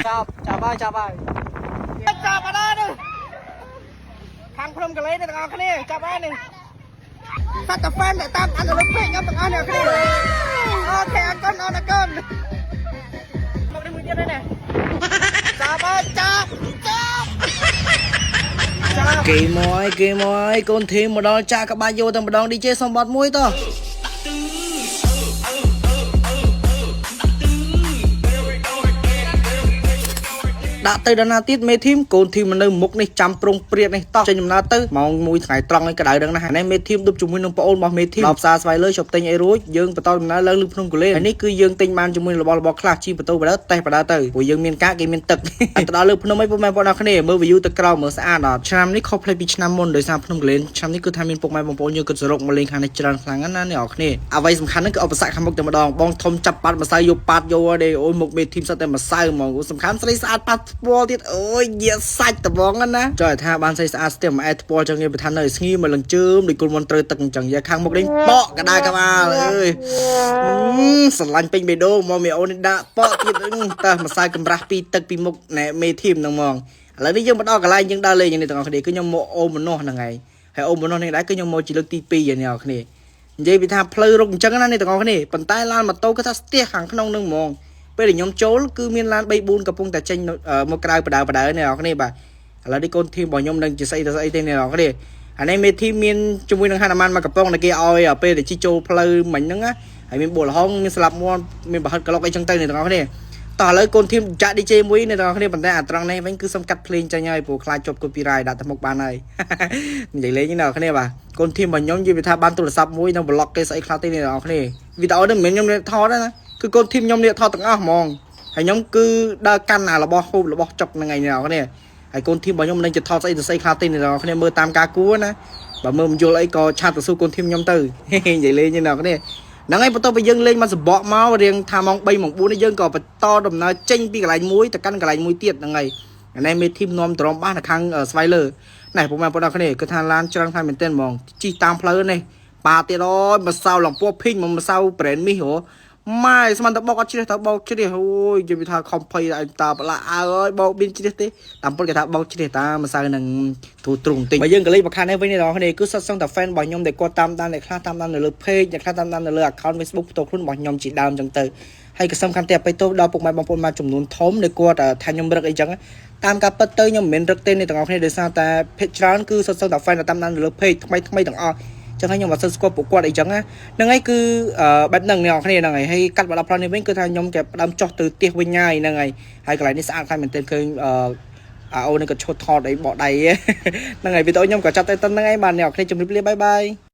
ចាប់ចាប់ហើយចាប់ហើយចាប់អត់ដល់នេះខាងភ្នំកលេនេះទាំងអស់គ្នាចាប់ហើយនេះសត្វតា fan ដែលតាមអានលើពេកខ្ញុំទាំងអស់អ្នកគ្នា OK អរគុណអរគុណមកនេះមួយទៀតនេះចាប់ហើយចាប់ចាប់ចាប់ គេមកហើយគេមកហើយកូនធីមមកដល់ចាក់ក្បាច់យកតែម្ដង DJ សំបត្តិមួយតោះ ដាក់ទៅដល់ណាទៀតមេធីមកូនធីមមកនៅមុខនេះចាំប្រងព្រាតនេះតោះចេញដំណើរទៅម៉ោង1ថ្ងៃត្រង់នេះក្តៅដឹងណាស់នេះមេធីមឌុបជាមួយនឹងប្អូនរបស់មេធីមដល់ផ្សារស្វាយលើជប់ទិញអីរួចយើងបន្តដំណើរឡើងលើភ្នំគូលែនហើយនេះគឺយើងទិញបានជាមួយរបស់របរខ្លះជិះបន្ទោបដើតេសបដើទៅព្រោះយើងមានកាកគេមានទឹក ទៅដល់លើភ្នំអីពុកម៉ែបងប្អូនអរគ្នាមើល view ទៅក្រោមមើលស្អាតអត់ឆ្នាំនេះខុសប្លែកពីឆ្នាំមុនដោយសារភ្នំគូលែនឆ្នាំនេះគឺថាមានពុកម៉ែបងប្អូនយើងគិតសរុបមកលេងខាងនេះច្រើនខ្លាំងណាស់ណាអ្នកនរគ្នាអ្វីសំខាន់ហ្នឹងគឺឧបសគ្គខាងមុខតែម្ដងបងធំចាប់ប៉ាត់ម្សៅយកប៉ាត់យកទេអូយមុខមេធីមសុទ្ធតែម្សៅហ្មងសំខាន់ស្រីស្អាតប៉ាត់ថ្ពាល់ទៀតអូយញាក់សាច់ត្បងណាចង់ឲ្យថាបានស្រីស្អាតស្ទះមួយអែថ្ពាល់ចឹងគេបើថានៅស្ងៀមមកលងជើមដូចគុណមនត្រូវទឹកអញ្ចឹងយ៉ាខាងមុខនេះប៉កកដាក្បាលអើយស្រឡាញ់ពេញបេះដូងមកមេអូននេះដាក់ប៉កទៀតតើម្សៅកម្រាស់ពីទឹកពីមុខណែមេធីមហ្នឹងហ្មងឥឡូវនេះយើងមកដល់កន្លែងយើងដើរលេងយ៉ាងនេះទាំងអស់គ្នាគឺខ្ញុំមកអូមនោះហ្នឹងឯងហើយអូមនោះនេះដែរគឺខ្ញុំមកជាលើកទី2យ៉ាងនេះអ្នកគ្នានិយាយពីថាផ្លូវរុកអញ្ចឹងណានេះទាំងអស់គ្នាប៉ុន្តែឡានម៉ូតូគឺថាស្ទះខាងក្នុងហ្នឹងហ្មងពេលដែលខ្ញុំចូលគឺមានឡាន3 4កំពុងតែចេញមកក្រៅបដើបដើអ្នកនរគ្នាបាទឥឡូវនេះកូនធីមរបស់ខ្ញុំនឹងជាស្អីទៅស្អីទេអ្នកនរគ្នាអានេះមេធីមមានជាមួយនឹងហនុមានមកកំប៉ុងដែលគេឲ្យពេលដែលជិះចូលផ្លូវមិញហ្នឹងណាហើយមានបួលល្ហុងមានស្លាប់មាន់មានប្រហិតក្លុកអីចឹងទៅអ្នកទាំងអស់គ្នាតោះឥឡូវកូនធីមចាក់ DJ មួយអ្នកទាំងអស់គ្នាប៉ុន្តែអាត្រង់នេះវិញគឺសុំកាត់ភ្លេងចេញហើយព្រោះខ្លាចជាប់ copyright ដាក់ទៅមុខបានហើយ និយាយលេងអ្នកនរគ្នាបាទកូនធីមរបស់ខ្ញុំនិយាយថាបានទូរស័ព្ទមួយនៅប្លុកគេស្អីខ្លះទេអ្នកនរគ្នាវីដេអូនេះមិនមែនខ្ញុំអ្នកថតទេណាគឺកូនធីមខ្ញុំអ្នកថតទាំងអស់ហ្មងហើយខ្ញុំគឺដើរកាន់អារបស់ហូបរបស់ចុកហ្នឹងឯងអ្នកនរគ្នាហើយកូនធីមរបស់ខ្ញុំមិនដឹងจะថតស្អីទៅស្អីខ្លះទេអ្នកនរគ្នាមើលតាមការគួរណាបើមើលមិនយល់អីក៏ chat ទៅសួរកូនធីមខ្ញុំទៅ និយាយលេងអ្នកនរគ្នាហ្នឹងហើយបន្ទាប់ពីយើងលេងមកសបកមករៀងថាម៉ោង3ម៉ោង4នេះយើងក៏បន្តដំណើរចេញពីកន្លែងមួយទៅកាន់កន្លែងមួយទៀតហ្នឹងហើយអានេះមេធីមនាំទ្រាំបាសនៅខាងស្វាយលើណែពុកម៉ែបងប្អូនគ្នាគឺថាឡានច្រើនខ្លាំងមែនទែនហ្មងជិះតាមផ្លូវនេះប៉ាទៀតអូយម្សៅឡងពោះភីងមកម្សៅ brand មីហ៎ម៉ែស្មានតបោកអត់ជ្រះតបោកជ្រះអូយនិយាយពីថាខំភ័យឲ្យតាប្រឡាក់អើយបោកមានជ្រះទេតាមពិតគេថាបោកជ្រះតាមម្សៅនឹងធូរទ្រុងបន្តិចបើយើងក៏លេខមកខាងនេះវិញអ្នកនរគ្នាគឺសុទ្ធសឹងតែ fan របស់ខ្ញុំដែលគាត់តាមដានអ្នកខ្លះតាមដាននៅលើ page អ្នកខ្លះតាមដាននៅលើ account Facebook ផ្ទាល់ខ្លួនរបស់ខ្ញុំជាដើមចឹងទៅហើយក៏សំខាន់តែទៅដល់ពុកម៉ែបងប្អូនមកចំនួនធំដែលគាត់ថាខ្ញុំរឹកអីចឹងតាមការពិតទៅខ្ញុំមិនមែនរឹកទេអ្នកទាំងអស់គ្នាដោយសារតែ page ច្រើនគឺសុទ្ធសឹងតែ fan តាមដាននៅលើ page ថ្មីថ្មីទាំងអស់ចឹងហើយខ្ញុំអត់សូវស្គាល់ពួកគាត់អីចឹងណាហ្នឹងហើយគឺបែបហ្នឹងអ្នកនរគ្នាហ្នឹងហើយហើយកាត់មកដល់ផ្លូវនេះវិញគឺថាខ្ញុំគេផ្ដើមចុះទៅផ្ទះវិញហើយហ្នឹងហើយហើយកន្លែងនេះស្អាតខ្លាំងមែនទែនឃើញអឺអាអូនេះក៏ឈុតថតអីបកដៃហ្នឹងហើយវីដេអូខ្ញុំក៏ចាប់តែប៉ុណ្្នឹងឯងបាទអ្នកនរគ្នាជម្រាបលា bye bye.